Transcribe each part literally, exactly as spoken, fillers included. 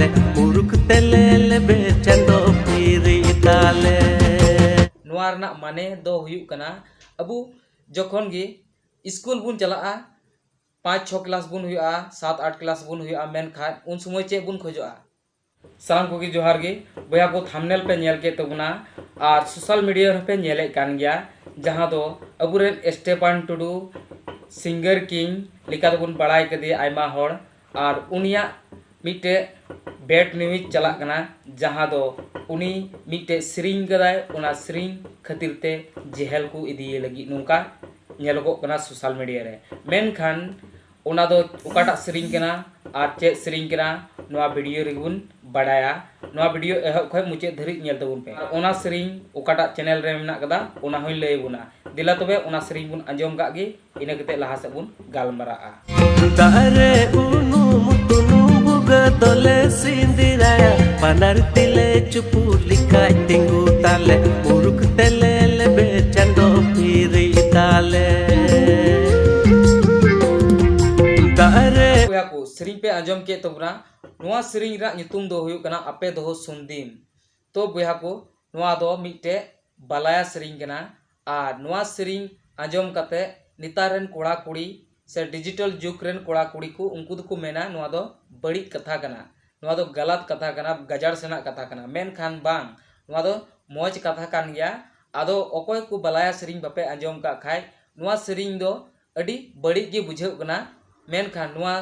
ᱢᱩᱨᱩᱠ ᱛᱮᱞᱮ ᱞᱮᱵᱮᱫ ᱪᱟᱸᱫᱚ ᱯᱤᱨᱤ ᱛᱟᱞᱮ᱾ ᱱᱚᱣᱟ ᱨᱮᱱᱟᱜ ᱢᱟᱱᱮ ᱫᱚ ᱦᱩᱭᱩᱜ ᱠᱟᱱᱟ, ᱟᱵᱚ ᱡᱚᱠᱷᱚᱱ ᱜᱮ ᱥᱠᱩᱞ ᱵᱚᱱ ᱪᱟᱞᱟᱜᱼᱟ, ᱯᱟᱸᱪ ᱪᱷᱚ ᱠᱞᱟᱥ ᱵᱚᱱ ᱦᱩᱭᱩᱜᱼᱟ, ᱥᱟᱛ ᱟᱴ ᱠᱞᱟᱥ ᱵᱚᱱ ᱦᱩᱭᱩᱜᱼᱟ, ᱢᱮᱱᱠᱷᱟᱱ ᱩᱱ ᱥᱚᱢᱚᱭ ᱪᱮᱫ ᱵᱚᱱ ᱠᱷᱚᱡᱚᱜᱼᱟ? ᱥᱟᱱᱟᱢ ᱠᱚᱜᱮ ᱡᱚᱦᱟᱨ ᱜᱮ᱾ ᱵᱚᱭᱦᱟ ᱠᱚ, ᱛᱷᱟᱢᱵᱱᱮᱞ ᱯᱮ ᱧᱮᱞ ᱠᱮᱫ ᱛᱟᱵᱚᱱᱟ ᱟᱨ ᱥᱳᱥᱟᱞ ᱢᱤᱰᱤᱭᱟ ᱨᱮᱦᱚᱸ ᱯᱮ ᱧᱮᱞᱮᱫ ᱠᱟᱱ ᱜᱮᱭᱟ, ᱡᱟᱦᱟᱸ ᱫᱚ ᱟᱵᱚᱨᱮᱱ ᱥᱴᱮᱯᱟᱱ ᱴᱩᱰᱩ, ᱥᱤᱝᱜᱟᱨ ᱠᱤᱝ ᱞᱮᱠᱟ ᱛᱮᱵᱚᱱ ᱵᱟᱲᱟᱭ ᱠᱟᱫᱮᱭᱟ ᱟᱭᱢᱟ ᱦᱚᱲ, ᱟᱨ ᱩᱱᱤᱭᱟᱜ ᱢᱤᱫᱴᱮᱡ ᱵᱮᱰ ᱱᱤᱭᱩᱡᱽ ᱪᱟᱞᱟᱜ ᱠᱟᱱᱟ, ᱡᱟᱦᱟᱸ ᱫᱚ ᱩᱱᱤ ᱢᱤᱫᱴᱮᱡ ᱥᱮᱨᱮᱧ ᱠᱟᱫᱟᱭ, ᱚᱱᱟ ᱥᱮᱨᱮᱧ ᱠᱷᱟᱹᱛᱤᱨ ᱛᱮ ᱡᱮᱦᱮᱞ ᱠᱚ ᱤᱫᱤᱭᱮ ᱞᱟᱹᱜᱤᱫ ᱱᱚᱝᱠᱟ ᱧᱮᱞᱚᱜᱚᱜ ᱠᱟᱱᱟ ᱥᱳᱥᱟᱞ ᱢᱤᱰᱤᱭᱟ ᱨᱮ᱾ ᱢᱮᱱᱠᱷᱟᱱ ᱚᱱᱟ ᱫᱚ ᱚᱠᱟᱴᱟᱜ ᱥᱮᱨᱮᱧ ᱠᱟᱱᱟ ᱟᱨ ᱪᱮᱫ ᱥᱮᱨᱮᱧ ᱠᱟᱱᱟ, ᱱᱚᱣᱟ ᱵᱷᱤᱰᱤᱭᱳ ᱨᱮᱜᱮ ᱵᱚᱱ ᱵᱟᱲᱟᱭᱟ᱾ ᱱᱚᱣᱟ ᱵᱷᱤᱰᱤᱭᱳ ᱮᱦᱚᱵ ᱠᱷᱚᱱ ᱢᱩᱪᱟᱹᱫ ᱫᱷᱟᱹᱨᱤᱡ ᱧᱮᱞ ᱛᱟᱵᱚᱱ ᱯᱮ᱾ ᱟᱨ ᱚᱱᱟ ᱥᱮᱨᱮᱧ ᱚᱠᱟᱴᱟᱜ ᱪᱮᱱᱮᱞ ᱨᱮ ᱢᱮᱱᱟᱜ ᱠᱟᱫᱟ, ᱚᱱᱟ ᱦᱚᱸᱧ ᱞᱟᱹᱭ ᱟᱵᱚᱱᱟ᱾ ᱫᱮᱞᱟ ᱛᱚᱵᱮ ᱚᱱᱟ ᱥᱮᱨᱮᱧ ᱵᱚᱱ ᱟᱸᱡᱚᱢ ᱠᱟᱜ ᱜᱮ, ᱤᱱᱟᱹ ᱠᱟᱛᱮ ᱞᱟᱦᱟ ᱥᱮᱫ ᱵᱚᱱ ᱜᱟᱞᱢᱟᱨᱟᱜᱼᱟ᱾ ᱫᱟᱜ ᱨᱮ ᱩᱱᱩᱢ ᱛᱩᱱᱩᱢ ᱵᱷᱩᱜᱟᱹᱜ ᱫᱚᱞᱮ ᱥᱤᱸᱫᱤᱨᱟᱭᱟ, ᱵᱟᱱᱟᱨ ᱛᱤᱞᱮ ᱪᱩᱯᱩᱫ ᱞᱮᱠᱷᱟᱡ ᱛᱤᱸᱜᱩ ᱛᱟᱞᱮ, ᱢᱩᱨᱩᱠ ᱛᱮᱞᱮ ᱞᱮᱵᱮᱫ ᱪᱟᱸᱫᱚ ᱯᱤᱨᱤ ᱛᱟᱞᱮ᱾ ᱫᱟᱜ ᱨᱮ ᱵᱚᱭᱦᱟ ᱠᱚ, ᱥᱮᱨᱮᱧ ᱯᱮ ᱟᱸᱡᱚᱢ ᱠᱮᱫ ᱛᱟᱵᱚᱱᱟ᱾ ᱱᱚᱣᱟ ᱥᱮᱨᱮᱧ ᱨᱮᱱᱟᱜ ᱧᱩᱛᱩᱢ ᱫᱚ ᱦᱩᱭᱩᱜ ᱠᱟᱱᱟ ᱟᱯᱮ ᱫᱚᱦᱚ ᱥᱩᱱᱫᱤᱢ᱾ ᱛᱚ ᱵᱚᱭᱦᱟ ᱠᱚ, ᱱᱚᱣᱟ ᱫᱚ ᱢᱤᱫᱴᱮᱡ ᱵᱟᱞᱟᱭᱟ ᱥᱮᱨᱮᱧ ᱠᱟᱱᱟ᱾ ᱟᱨ ᱱᱚᱣᱟ ᱥᱮᱨᱮᱧ ᱟᱸᱡᱚᱢ ᱠᱟᱛᱮ ᱱᱮᱛᱟᱨ ᱨᱮᱱ ᱠᱚᱲᱟ ᱠᱩᱲᱤ ᱥᱮ ᱰᱤᱡᱤᱴᱟᱞ ᱡᱩᱜᱽ ᱨᱮᱱ ᱠᱚᱲᱟ ᱠᱩᱲᱤ ᱠᱚ, ᱩᱱᱠᱩ ᱫᱚᱠᱚ ᱢᱮᱱᱟ ᱱᱚᱣᱟ ᱫᱚ ᱵᱟᱹᱲᱤᱡ ᱠᱟᱛᱷᱟ ᱠᱟᱱᱟ, ᱱᱚᱣᱟ ᱫᱚ ᱜᱟᱞᱟᱛ ᱠᱟᱛᱷᱟ ᱠᱟᱱᱟ, ᱜᱟᱡᱟᱲ ᱥᱮᱱᱟᱜ ᱠᱟᱛᱷᱟ ᱠᱟᱱᱟ᱾ ᱢᱮᱱᱠᱷᱟᱱ ᱵᱟᱝ, ᱱᱚᱣᱟ ᱫᱚ ᱢᱚᱡᱽ ᱠᱟᱛᱷᱟ ᱠᱟᱱ ᱜᱮᱭᱟ᱾ ᱟᱫᱚ ᱚᱠᱚᱭ ᱠᱚ ᱵᱟᱞᱟᱭᱟ ᱥᱮᱨᱮᱧ ᱵᱟᱯᱮ ᱟᱸᱡᱚᱢ ᱠᱟᱜ ᱠᱷᱟᱡ, ᱱᱚᱣᱟ ᱥᱮᱨᱮᱧ ᱫᱚ ᱟᱹᱰᱤ ᱵᱟᱹᱲᱤᱡ ᱜᱮ ᱵᱩᱡᱷᱟᱹᱜ ᱠᱟᱱᱟ᱾ ᱢᱮᱱᱠᱷᱟᱱ ᱱᱚᱣᱟ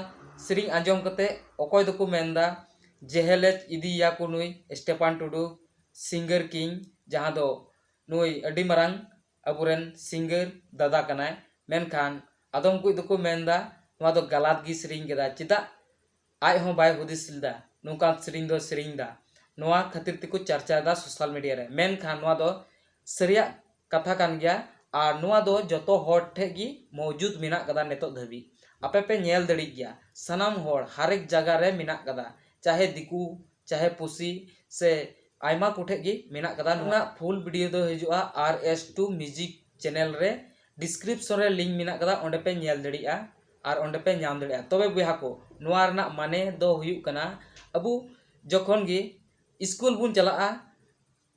ᱥᱮᱨᱮᱧ ᱟᱸᱡᱚᱢ ᱠᱟᱛᱮ ᱚᱠᱚᱭ ᱫᱚᱠᱚ ᱢᱮᱱᱫᱟ ᱡᱮᱦᱮᱞᱮ ᱤᱫᱤᱭᱮᱭᱟ ᱠᱚ ᱱᱩᱭ ᱥᱴᱮᱯᱟᱱ ᱴᱩᱰᱩ, ᱥᱤᱝᱜᱟᱨ ᱠᱤᱝ, ᱡᱟᱦᱟᱸ ᱫᱚ ᱱᱩᱭ ᱟᱹᱰᱤ ᱢᱟᱨᱟᱝ ᱟᱵᱚᱨᱮᱱ ᱥᱤᱝᱜᱟᱨ ᱫᱟᱫᱟ ᱠᱟᱱᱟᱭ᱾ ᱢᱮᱱᱠᱷᱟᱱ ᱟᱫᱚᱢ ᱠᱚ ᱫᱚᱠᱚ ᱢᱮᱱᱫᱟ ᱱᱚᱣᱟ ᱫᱚ ᱜᱟᱞᱟᱛ ᱜᱮ ᱥᱮᱨᱮᱧ ᱠᱮᱫᱟ, ᱪᱮᱫᱟᱜ ᱟᱡ ᱦᱚᱸ ᱵᱟᱭ ᱦᱩᱫᱤᱥ ᱞᱮᱫᱟ ᱱᱚᱝᱠᱟᱱ ᱥᱮᱨᱮᱧ ᱫᱚ ᱥᱮᱨᱮᱧ ᱫᱟ? ᱱᱚᱣᱟ ᱠᱷᱟᱹᱛᱤᱨ ᱛᱮᱠᱚ ᱪᱟᱨᱪᱟᱭᱮᱫᱟ ᱥᱳᱥᱟᱞ ᱢᱤᱰᱤᱭᱟ ᱨᱮ᱾ ᱢᱮᱱᱠᱷᱟᱱ ᱱᱚᱣᱟ ᱫᱚ ᱥᱟᱹᱨᱤᱭᱟᱜ ᱠᱟᱛᱷᱟ ᱠᱟᱱ ᱜᱮᱭᱟ᱾ ᱟᱨ ᱱᱚᱣᱟ ᱫᱚ ᱡᱚᱛᱚ ᱦᱚᱲ ᱴᱷᱮᱡ ᱜᱮ ᱢᱚᱣᱡᱩᱫ ᱢᱮᱱᱟᱜ ᱠᱟᱫᱟ ᱱᱤᱛᱚᱜ ᱫᱷᱟᱹᱵᱤᱡ᱾ ᱟᱯᱮ ᱯᱮ ᱧᱮᱞ ᱫᱟᱲᱮᱭᱟᱜ ᱜᱮᱭᱟ, ᱥᱟᱱᱟᱢ ᱦᱚᱲ ᱦᱟᱨᱮᱠ ᱡᱟᱭᱜᱟ ᱨᱮ ᱢᱮᱱᱟᱜ ᱠᱟᱫᱟ, ᱪᱟᱦᱮ ᱫᱤᱠᱩ, ᱪᱟᱦᱮ ᱯᱩᱥᱤ, ᱥᱮ ᱟᱭᱢᱟ ᱠᱚᱴᱷᱮᱡ ᱜᱮ ᱢᱮᱱᱟᱜ ᱠᱟᱫᱟ᱾ ᱱᱚᱣᱟ ᱯᱷᱩᱞ ᱵᱷᱤᱰᱤᱭᱳ ᱫᱚ ᱦᱤᱡᱩᱜᱼᱟ ᱟᱨ ᱮᱥ ᱴᱩ ᱢᱤᱣᱡᱤᱠ ᱪᱮᱱᱮᱞ ᱨᱮ, ᱰᱤᱥᱠᱨᱤᱯᱥᱚᱱ ᱨᱮ ᱞᱤᱝᱠ ᱢᱮᱱᱟᱜ ᱠᱟᱫᱟ, ᱚᱸᱰᱮ ᱯᱮ ᱧᱮᱞ ᱫᱟᱲᱮᱭᱟᱜᱼᱟ ᱟᱨ ᱚᱸᱰᱮ ᱯᱮ ᱧᱟᱢ ᱫᱟᱲᱮᱭᱟᱜᱼᱟ᱾ ᱛᱚᱵᱮ ᱵᱚᱭᱦᱟ ᱠᱚ, ᱱᱚᱣᱟ ᱨᱮᱱᱟᱜ ᱢᱟᱱᱮ ᱫᱚ ᱦᱩᱭᱩᱜ ᱠᱟᱱᱟ, ᱟᱵᱚ ᱡᱚᱠᱷᱚᱱ ᱜᱮ ᱥᱠᱩᱞ ᱵᱚᱱ ᱪᱟᱞᱟᱜᱼᱟ,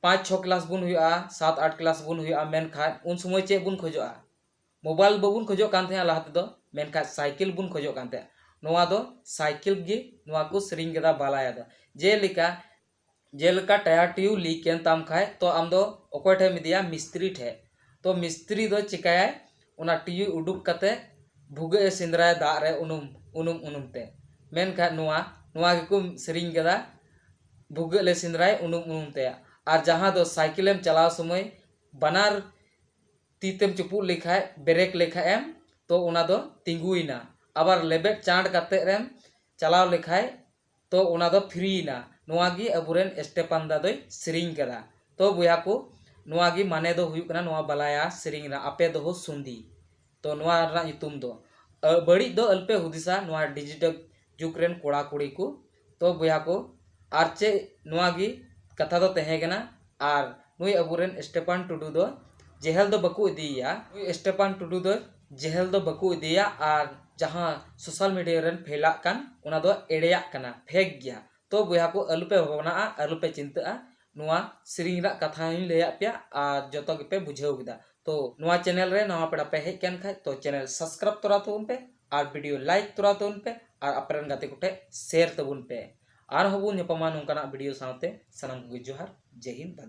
ᱯᱟᱸᱪ ᱪᱷᱚ ᱠᱞᱟᱥ ᱵᱚᱱ ᱦᱩᱭᱩᱜᱼᱟ, ᱥᱟᱛ ᱟᱴ ᱠᱞᱟᱥ ᱵᱚᱱ ᱦᱩᱭᱩᱜᱼᱟ, ᱢᱮᱱᱠᱷᱟᱱ ᱩᱱ ᱥᱚᱢᱚᱭ ᱪᱮᱫ ᱵᱚᱱ ᱠᱷᱚᱡᱚᱜᱼᱟ? ᱢᱳᱵᱟᱭᱤᱞ ᱵᱟᱵᱚᱱ ᱠᱷᱚᱡᱚᱜ ᱠᱟᱱ ᱛᱟᱦᱮᱸᱫ ᱞᱟᱦᱟ ᱛᱮᱫᱚ, ᱢᱮᱱᱠᱷᱟᱱ ᱥᱟᱭᱠᱮᱞ ᱵᱚᱱ ᱠᱷᱚᱡᱚᱜ ᱠᱟᱱ ᱛᱟᱦᱮᱸᱫ᱾ ᱱᱚᱣᱟ ᱫᱚ ᱥᱟᱭᱠᱮᱞ ᱜᱮ ᱱᱚᱣᱟ ᱠᱚ ᱥᱮᱨᱮᱧ ᱠᱟᱫᱟ ᱵᱟᱞᱟᱭᱟ ᱫᱚ᱾ ᱡᱮᱞᱮᱠᱟ ᱡᱮᱞᱮᱠᱟ ᱴᱟᱭᱟᱨ ᱴᱤᱭᱩ ᱞᱤᱠ ᱮᱱ ᱛᱟᱢ ᱠᱷᱟᱡ, ᱛᱚ ᱟᱢ ᱫᱚ ᱚᱠᱚᱭ ᱴᱷᱮᱡ ᱮᱢ ᱤᱫᱤᱭᱟ? ᱢᱤᱥᱛᱨᱤ ᱴᱷᱮᱡ᱾ ᱛᱚ ᱢᱤᱥᱛᱨᱤ ᱫᱚ ᱪᱤᱠᱟᱭᱟᱭ? ᱚᱱᱟ ᱴᱤᱭᱩ ᱩᱰᱩᱠ ᱠᱟᱛᱮ ᱵᱷᱩᱜᱟᱹᱜ ᱮ ᱥᱮᱸᱫᱽᱨᱟᱭᱟ ᱫᱟᱜ ᱨᱮ ᱩᱱᱩᱢ ᱩᱱᱩᱢ ᱩᱱᱩᱢ ᱛᱮ᱾ ᱢᱮᱱᱠᱷᱟᱱ ᱱᱚᱣᱟ ᱱᱚᱣᱟ ᱜᱮᱠᱚ ᱥᱮᱨᱮᱧ ᱠᱟᱫᱟ, ᱵᱷᱩᱜᱟᱹᱜ ᱞᱮ ᱥᱮᱸᱫᱽᱨᱟᱭ ᱩᱱᱩᱢ ᱩᱱᱩᱢ ᱛᱮ᱾ ᱟᱨ ᱡᱟᱦᱟᱸ ᱫᱚ ᱥᱟᱭᱠᱮᱞᱮᱢ ᱪᱟᱞᱟᱣ ᱥᱚᱢᱚᱭ ᱵᱟᱱᱟᱨ ᱛᱤ ᱛᱮᱢ ᱪᱩᱯᱩᱫ ᱞᱮᱠᱷᱟᱡ, ᱵᱨᱮᱠ ᱞᱮᱠᱷᱟᱡ ᱮᱢ, ᱛᱚ ᱚᱱᱟ ᱫᱚ ᱛᱤᱸᱜᱩᱭᱮᱱᱟ᱾ ᱟᱵᱟᱨ ᱞᱮᱵᱮᱫ ᱪᱟᱸᱰ ᱠᱟᱛᱮ ᱨᱮᱢ ᱪᱟᱞᱟᱣ ᱞᱮᱠᱷᱟᱡ, ᱛᱚ ᱚᱱᱟ ᱫᱚ ᱯᱷᱨᱤᱭᱮᱱᱟ᱾ ᱱᱚᱣᱟ ᱜᱮ ᱟᱵᱚᱨᱮᱱ ᱥᱴᱮᱯᱟᱱ ᱫᱟ ᱫᱚᱭ ᱥᱮᱨᱮᱧ ᱠᱟᱫᱟ᱾ ᱛᱚ ᱵᱚᱭᱦᱟ ᱠᱚ, ᱱᱚᱣᱟ ᱜᱮ ᱢᱟᱱᱮ ᱫᱚ ᱦᱩᱭᱩᱜ ᱠᱟᱱᱟ ᱱᱚᱣᱟ ᱵᱟᱞᱟᱭᱟ ᱥᱮᱨᱮᱧ ᱨᱮᱱᱟᱜ, ᱟᱯᱮ ᱫᱚᱦᱚ ᱥᱩᱸᱫᱤ᱾ ᱛᱚ ᱱᱚᱣᱟ ᱨᱮᱱᱟᱜ ᱧᱩᱛᱩᱢ ᱫᱚ, ᱟ, ᱵᱟᱹᱲᱤᱡ ᱫᱚ ᱟᱞᱯᱮ ᱦᱩᱫᱤᱥᱟ ᱱᱚᱣᱟ ᱰᱤᱡᱤᱴᱟᱞ ᱡᱩᱜᱽ ᱨᱮᱱ ᱠᱚᱲᱟ ᱠᱩᱲᱤ ᱠᱚ᱾ ᱛᱚ ᱵᱚᱭᱦᱟ ᱠᱚ, ᱟᱨ ᱪᱮᱫ, ᱱᱚᱣᱟ ᱜᱮ ᱠᱟᱛᱷᱟ ᱫᱚ ᱛᱟᱦᱮᱸ ᱠᱟᱱᱟ᱾ ᱟᱨ ᱱᱩᱭ ᱟᱵᱚᱨᱮᱱ ᱥᱴᱮᱯᱟᱱ ᱴᱩᱰᱩ ᱫᱚ ᱡᱮᱦᱮᱞ ᱫᱚ ᱵᱟᱠᱚ ᱤᱫᱤᱭᱮᱭᱟ᱾ ᱱᱩᱭ ᱥᱴᱮᱯᱟᱱ ᱴᱩᱰᱩ ᱫᱚ ᱡᱮᱦᱮᱞ ᱫᱚ ᱵᱟᱠᱚ ᱤᱫᱤᱭᱟ, ᱟᱨ ᱡᱟᱦᱟᱸ ᱥᱳᱥᱟᱞ ᱢᱤᱰᱤᱭᱟ ᱨᱮᱱ ᱯᱷᱮᱞᱟᱜ ᱠᱟᱱ, ᱚᱱᱟ ᱫᱚ ᱮᱲᱮᱭᱟᱜ ᱠᱟᱱᱟ, ᱯᱷᱮᱠ ᱜᱮᱭᱟ᱾ ᱛᱚ ᱵᱚᱭᱦᱟ ᱠᱚ, ᱟᱞᱚᱯᱮ ᱵᱷᱟᱵᱽᱱᱟᱜᱼᱟ, ᱟᱞᱚᱯᱮ ᱪᱤᱱᱛᱟᱹᱜᱼᱟ᱾ ᱱᱚᱣᱟ ᱥᱮᱨᱮᱧ ᱨᱮᱱᱟᱜ ᱠᱟᱛᱷᱟ ᱦᱚᱸᱧ ᱞᱟᱹᱭᱟᱫ ᱯᱮᱭᱟ ᱟᱨ ᱡᱚᱛᱚ ᱜᱮᱯᱮ ᱵᱩᱡᱷᱟᱹᱣ ᱠᱮᱫᱟ᱾ ᱛᱚ ᱱᱚᱣᱟ ᱪᱮᱱᱮᱞ ᱨᱮ ᱱᱟᱣᱟ ᱯᱮᱲᱟ ᱯᱮ ᱦᱮᱡ ᱠᱟᱱ ᱠᱷᱟᱡ, ᱛᱚ ᱪᱮᱱᱮᱞ ᱥᱟᱵᱥᱠᱨᱟᱭᱤᱵ ᱛᱚᱨᱟ ᱛᱟᱵᱚᱱ ᱯᱮ ᱟᱨ ᱵᱷᱤᱰᱤᱭᱳ ᱞᱟᱭᱤᱠ ᱛᱚᱨᱟ ᱛᱟᱵᱚᱱ ᱯᱮ ᱟᱨ ᱟᱯᱮ ᱨᱮᱱ ᱜᱟᱛᱮ ᱠᱚᱴᱷᱮᱡ ᱥᱮᱭᱟᱨ ᱛᱟᱵᱚᱱ ᱯᱮ᱾ ᱟᱨᱦᱚᱸ ᱵᱚᱱ ᱧᱟᱯᱟᱢᱟ ᱱᱚᱝᱠᱟᱱᱟᱜ ᱵᱷᱤᱰᱤᱭᱳ ᱥᱟᱶᱛᱮ᱾ ᱥᱟᱱᱟᱢ ᱠᱚᱜᱮ ᱡᱚᱦᱟᱨ, ᱡᱮ ᱦᱤᱱᱫ, ᱵᱟᱱᱫᱮ